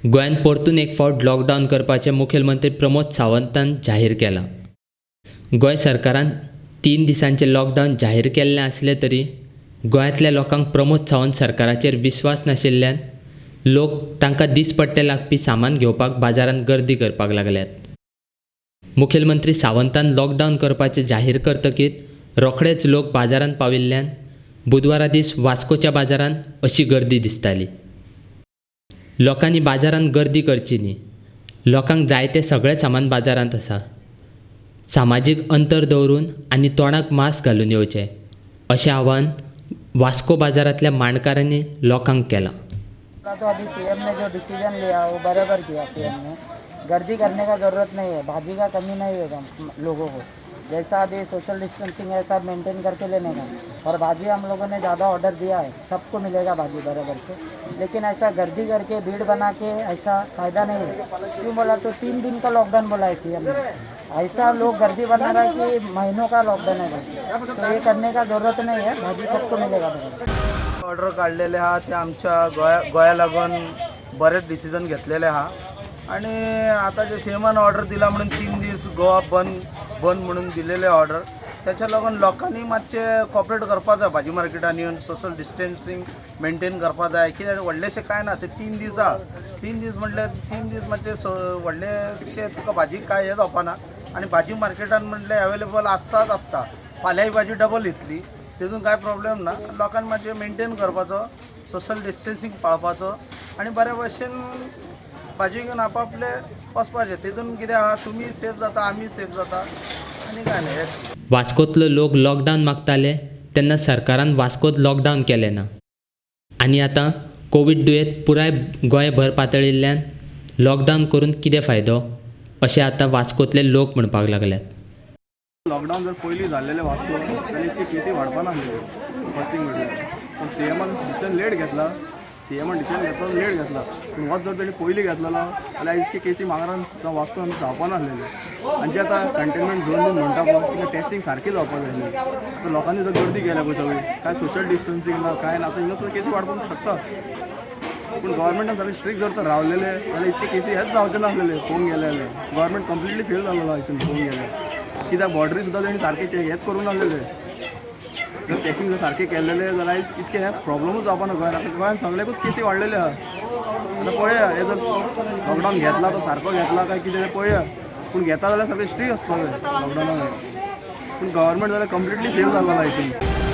गोंयांत परतून एक फावट लॉकडावन करपाचें मुखेलमंत्री प्रमोद सावंतान जाहीर केलां. गोंय सरकारान 3 दिसांचें लॉकडावन जाहीर केल्लें आसलें तरी गोंयांतल्या लोकांक प्रमोद सावंत सरकाराचेर विस्वास नाशिल्ल्यान लोक तांकां दिसपट्टे लागपी सामान घेवपाक बाजारांत गर्दी करपाक लागल्यात. मुखेलमंत्री सावंतान लॉकडावन करपाचें जाहीर करतकीच रोखडेच लोक बाजारांत पाविल्ल्यान बुधवारा दीस वास्कोच्या बाजारांत अशी गर्दी दिसताली. लोकांनी बाजारांत गर्दी करची न्ही. लोकांक जाय तें सगळें सामान बाजारांत आसा. सामाजीक अंतर दवरून आनी तोंडाक मास्क घालून येवचें अशें आवाहन वास्को बाजारांतल्या मांडकारांनी लोकांक केलां. तो अभी सीएम ने जो डिसीजन लिया वो बराबर किया. सीएम ने गर्दी करने का ज़रूरत नहीं है, भाजी का कमी नहीं होगा लोगों को. जैसा अभी सोशल डिस्टेंसिंग है सब मेंटेन करके लेने का, और भाजी हम लोगों ने ज़्यादा ऑर्डर दिया है, सबको मिलेगा भाजी बराबर से. लेकिन ऐसा गर्दी करके भीड़ बना के ऐसा फ़ायदा नहीं है. क्यों बोला तो 3 दिन का लॉकडाउन बोला है सीएम ने. ऐसा लोग गर्दी बना रहा है कि महीनों का लॉकडाउन है, तो ये करने का ज़रूरत नहीं है. भाजी सबको मिलेगा बराबर. ऑर्डर काडलेले आहा ते आमच्या गोंया लागून बरेच डिसिजन घेतलेले आहा. आणि आता जे सीएमान ऑर्डर दिला म्हणून 3 दीस गोवा बंद बंद म्हणून दिलेले ऑर्डर, त्याच्या लागून लोकांनी मातशें कॉपरेट करपा जाय. भाजी मार्केटान येवन सोशल डिस्टन्सिंग मेंटेन करपा जाय. कित्याक व्हडलेशें कांय ना, ते 3 दीस आहा. 3 दीस म्हटल्यार 3 दीस मातशें व्हडलेशें तुका भाजी कांय हें जावपा ना. आनी भाजी मार्केटान म्हटल्यार अवेलेबल आसताच आसता. फाल्यांय भाजी डबल येतली, तितून कांय प्रॉब्लेम ना. लोकांनी मातशें मेंटेन करपाचो, सोशल डिस्टन्सिंग पाळपाचो आनी बऱ्या भशेन भाजी घेवन आपापले वचपाचें. तितून कितें आहा, तुमी सेफ जाता, आमी सेफ जाता आनी कांय न्ही. वास्कोंतलो लोक लॉकडावन मागताले तेन्ना सरकारान वास्कोत लॉकडावन केलें ना आनी आतां कोवीड दुयेंत पुराय गोंयभर पातळिल्ल्यान लॉकडावन करून कितें फायदो अशें आतां वास्कोंतले लोक म्हणपाक लागल्यात. लॉकडावन जर पयलीं जाल्लेलें वास्को जाल्यार इतके केसी वाडपा नासल्यो. फर्स्ट थिंग म्हणल्यार पूण सीएमान डिसिजन लेट घेतला. सीएमान डिसिजन घेतला लेट घेतला, पूण होच जर तेणी पयलीं घेतलेलो जाल्यार इतके केसी मांगरान जावं वास्कोन जावपा नासलेल्यो. आनी जे आतां कंटेनमेंट झोन बीन म्हणटा पळय, तिका टेस्टींग सारकी जावपा जाय आसली. आतां लोकांनी जर गर्दी केल्या पळय सगळी, कांय सोशल डिस्टन्सिंग ना कांय ना, आतां हिंगा सुद्दां केसी वाडपाक शकता. पूण गव्हर्मेंटान सगळें स्ट्रिक्ट जर तर रावलेले जाल्यार इतके केसी हेच जावचे नासलेले. पळोवंक गेले जाल्यार गव्हर्मेंट कंप्लिटली फेल जालेलो हितून पळोवंक गेल्यार. कित्याक बॉर्डरी सुद्दां तेणी सारके हेच करूंक नासलेले. जर चॅकिंग जर सारकें केल्लेलें जाल्यार आयज इतके हे प्रॉब्लमूच जावपा ना गोंयान. आतां गोंयान सगळ्याकूच केसी वाडलेले आहा. आतां पळया हे जर लॉकडावन घेतला तो सारको घेतला काय कितें तें पळया, पूण घेता जाल्यार सगळें स्ट्रीक आसपाक जाय लॉकडावना. पूण गव्हर्मेंट जाल्यार कंप्लिटली फेल जाल्लो आहा हितून.